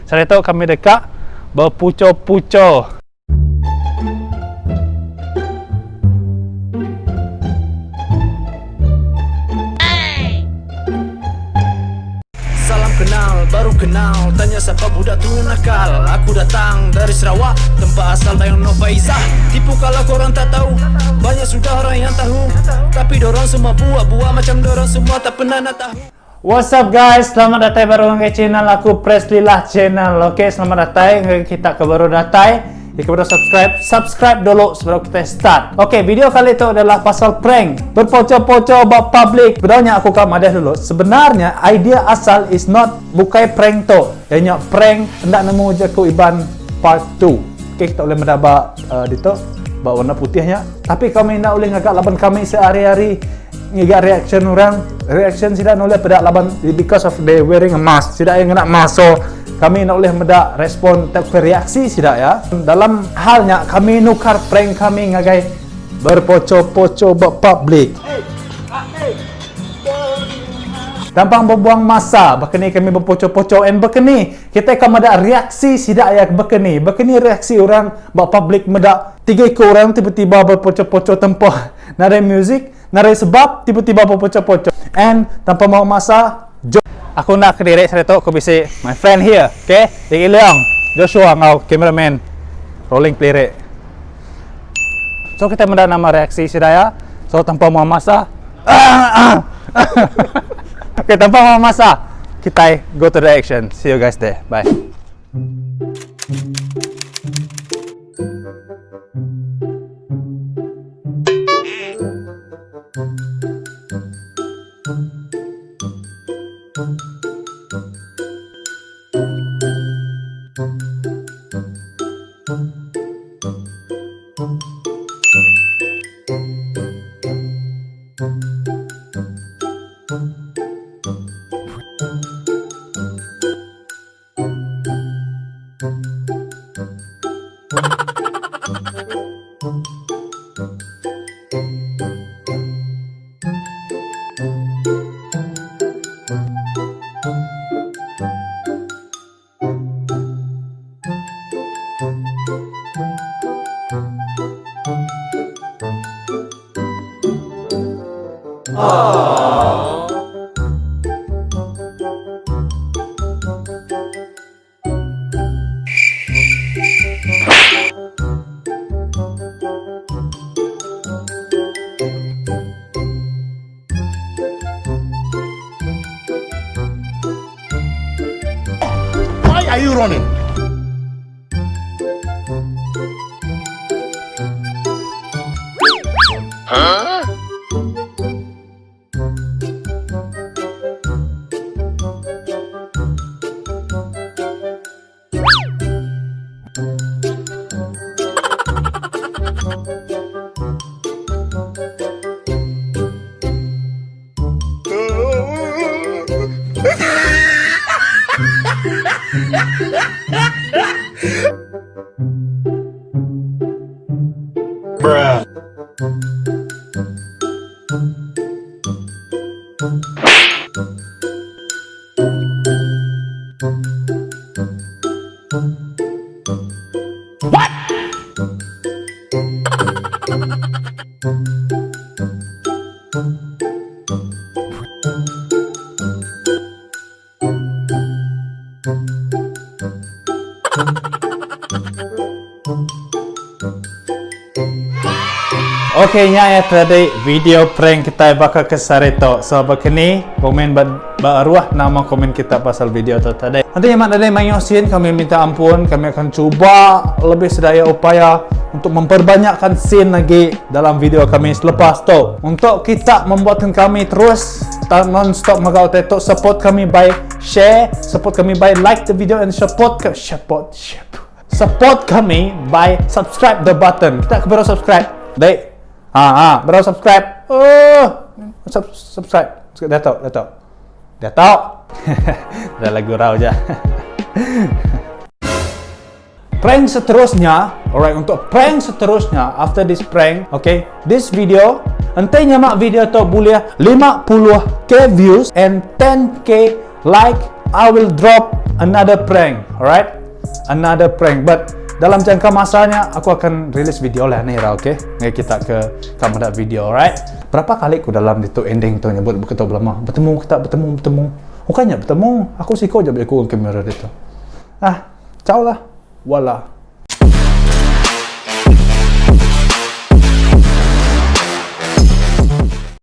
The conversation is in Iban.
Sehari tu kami deka bepucho-pucho. Salam kenal, baru kenal Tanya sapa budak tu nakal Aku datang dari Sarawak Tempat asal Dayang Nofaizah Tipu kalau korang tak tahu Banyak sudah orang yang tahu Tapi dorang semua buat-buat Macam dorang semua tak pernah nak tahu What's up guys, selamat datai baru ngagai channel aku Presley lah channel. Okay, selamat datai ngagai kita ke baru datai. Jika baru subscribe, subscribe dulu sebelum kita start. Okay, video kali tu adalah pasal prank. Berpoco-poco ba public. Sebenarnya aku ka madah dulu. Sebenarnya idea asal is not bukai prank tu. Iya nya prank enda nemu jaku Iban part 2. Okay, kita ulih meda ba uh, ditu ba warna putih nya. Tapi kami enda ulih ngaga laban kami sehari-hari ngiga reaction orang. Reaction sida enda ulih peda laban because of they wearing a mask. Sida iya ngena mask. So Kami enda ulih meda respon tauka reaksi sida iya. Dalam hal nya, kami nukar prank kami ngagai berpoco-poco ba publik. Tampang bebuang masa, baka ni kami bepoco-poco and baka ni kitai ka meda reaksi sida iya baka ni. Baka ni reaksi orang ba publik meda tiga iku orang tiba-tiba bepoco-poco tempa nadai music, nadai sebab tiba-tiba bepoco-poco. And tanpa mawa masa, Jom. Aku enda kediri sehari tu aku bisi my friend here okay Diki Leong, Joshua enggau cameraman Rolling Pelirik. So kita meda nama reaksi sida iya. So tanpa muang masa Okay tanpa muang masa kitai go to the action. See you guys there. Bye. Why are you running? Huh? Bruh. What? Ok nya ya tadi video prank kitai baka ke sehari tu. So baka ni komen ba ba aruh nama komen kita pasal video tu tadi. Enti nyemak nadai mayuh scene kami minta ampun, kami akan cuba lebih sedaya upaya untuk memperbanyakkan scene lagi dalam video kami selepas tu. Untuk kita membuatkan kami terus non stop mega utai tu support kami by share, support kami by like the video and support ke support support kami by subscribe the button. Kita ke baru subscribe. Baik. Ha ha, baru subscribe. Oh, sub, subscribe. Dah tahu, dah tahu. Dah tahu. Dah lagu rau je. Prank seterusnya, alright untuk prank seterusnya after this prank, okay, this video enti nyemak video tu bulih 50k views and 10k like. I will drop another prank, alright? Another prank, but dalam jangka masanya aku akan release video lah ni, okay? Ngai kita ke kamu dah video, alright? Berapa kali ku dalam itu ending tu nyebut begitu lama. Bertemu kita bertemu bertemu. Bukannya bertemu, aku siko je aku kamera itu. Ah, ciao lah. Wala.